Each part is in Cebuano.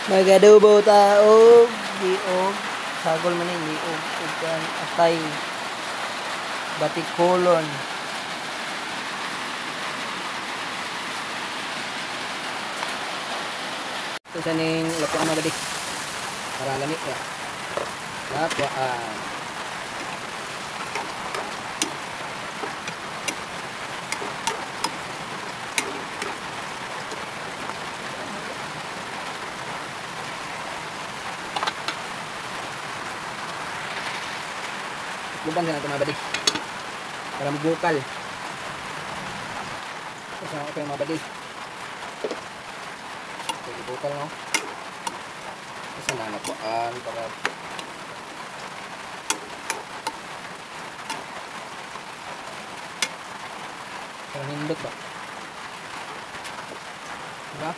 Magadubo ta og liog, sagol man ni liog ug kan atay batikolon. Ito sa ning lapuan mga badi. Para lami ya. Lapuan. Lubang na ito mga badi. Para magbukal. Ito sa okay mga badi. Ito ibukal no. Ito sa nanapuan para para nindot ba? Diba?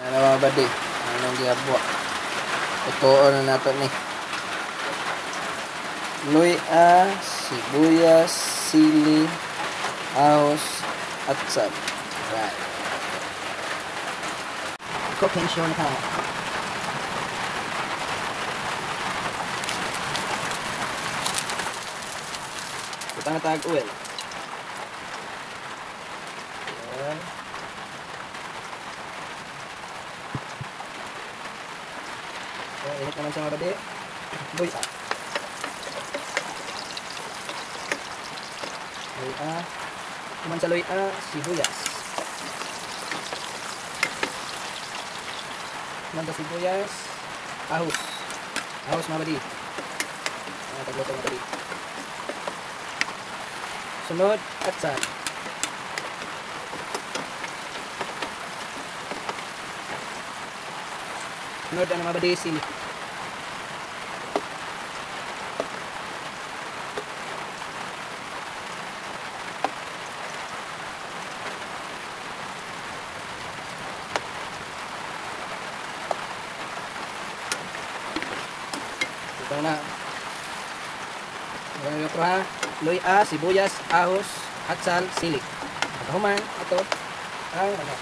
Ano mga badi? Anong giabwa? Tutuon na nato ni. Luya, sibuyas, sili, ahos, atsal. Right. Cooking show na tayo. Butang na tag oil. Ayan. So, init naman siya mga badi. Luya. Luya. Kuman sa luya, sibuyas. Kuman sa sibuyas, ahos. Ahos mga badi. Ayan, tagluto mga badi. Sunod, atsal. Sunod, ano mga badi, sili. Ito na. Ayan yung ha. Luya, sibuyas, ahos, atsal, sili. Pagkahuman, ito ang manok.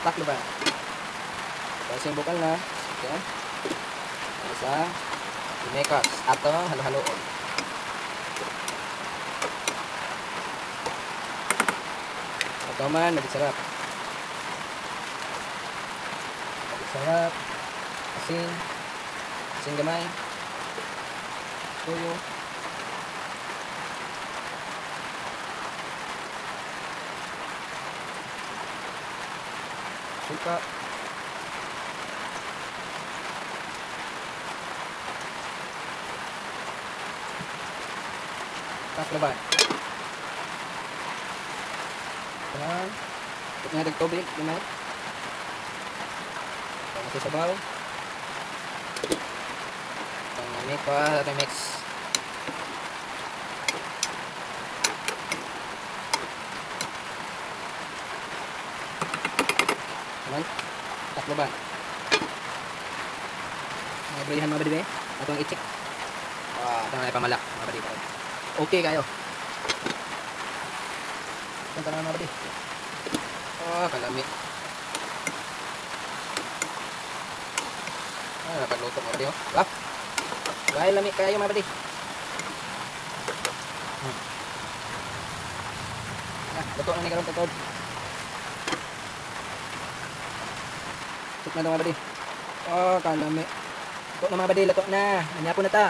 Taklo ba? Tapos yung bukal na. Okay. Sa mekos. Ato, halo-haloon. Pagkahuman, magsarap. Magsarap. Asin. Asin gamay. Tuyo. Suka. Taklaban. Ayan. Put nga tubig, gamay. Tama sa sabaw. Ang remix. Ayan. Takloban. Mga brihan mga badibe. Atong i-check. Ito na ipamala mga badibe. Okay kayo. Ito na mga badibe. Oh, kalami. Ah, napagluto mga badibe. Ah. Ay, lami kayo mga badibe. Ah, luto na ni karon tutod. Check na ito mga badi. Oh, kalami. Luto na mga badi, luto na. Nanyapon na ta.